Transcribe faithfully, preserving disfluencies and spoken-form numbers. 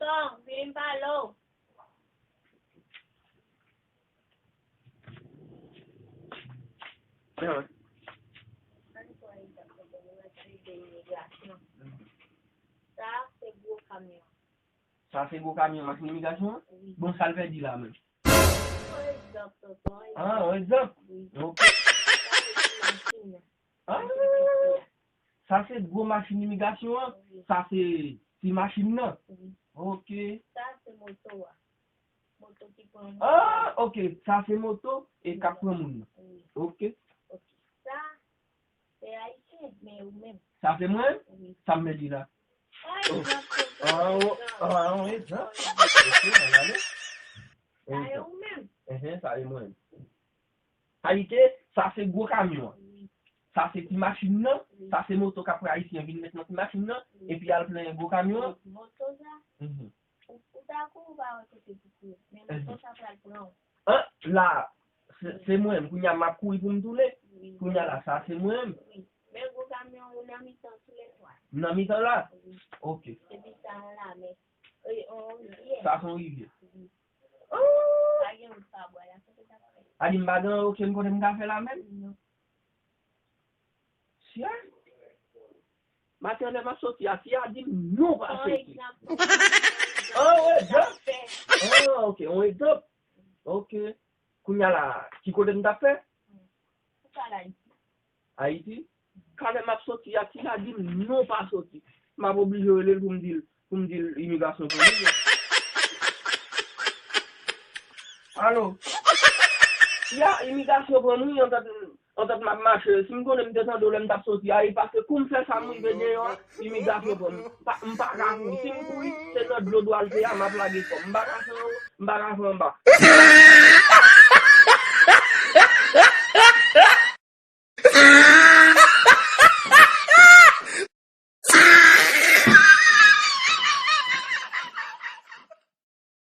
Tonton, vini m pale w. Mwen. Sa se gwo kamyon. Sa se gwo kamyon machin imigrasyon an? Wi. Bon, sa l vle di la menm? Yon egzanp, tonton. Ah, yon egzanp? Wi. Ok. Sa se ti machin nan. Ah, sa se gwo machin imigrasyon an? Wi. Sa se ti machin nan? Wi. Ok. Sa se moto a. Moto ki pran moun. Ah, ok. Sa se moto e k ap pran moun nan. Wi. Ok. Ok. Sa se ayisyen, men ou menm. Sa se mwen? Wi. Sa m vle di la? Yon egzanp, tonton, Ah, yon oh, egzanp, ah, yon yon egzanp. egzanp. Ok, ann ale. Sa e ou menm. Enhen, sa e mwen. Ayite, sa se gwo kamyon an. Wi. Sa se ti machin nan. Wi. Sa se moto k ap pran ayisyen vin met nan ti machin nan. Wi. Epi al plenyen gwo kamyon an. Moto sa, Mhm. ou, ou ta kouri ou pa wè kote pou kouri. Men Mhm. moto sa pral pran w. An, la, se se mwen menm. Kounye a m ap kouri pou m tounen. Wi. Kounye a la, sa se mwen menm. Wi. Men gwo kamyon ou nan mitan sou letwa. M nan mitan la? Wi. Ok. Epi sa yon lamè. E, yon rivyè. Sa se yon rivyè. Wi. Ah! Pa gen wout pa bwa la, sa se ta fè. A di m pa gen okenn kote m ka fè la menm? Non. Sya? Maten lè m ap soti a, fi a di m non pa Yon soti. egzanp. Ah, yon egzanp? Fè. Ah, ok, yon egzanp. Ok. Kounye a la, ki kote m t ap fè? Ou pral Ayiti. Ayiti? Kanlè m ap soti a, ti la di m non pa soti. M ap oblije rele l pou m di l, pou m di l imigrasyon pran mwen. Alo? Ya, imigrasyon pran mwen, antant, antant m ap mache. Si m konnen m te tande w lè m t ap soti a, e paske kou m fè sa m rive deyò a, imigrasyon pran mwen. Pa, m pa ka kouri. Si m kouri, se nan dlo dwal fè a, m ap lage kò m. M pa ka fè anwo, m pa ka fè anba.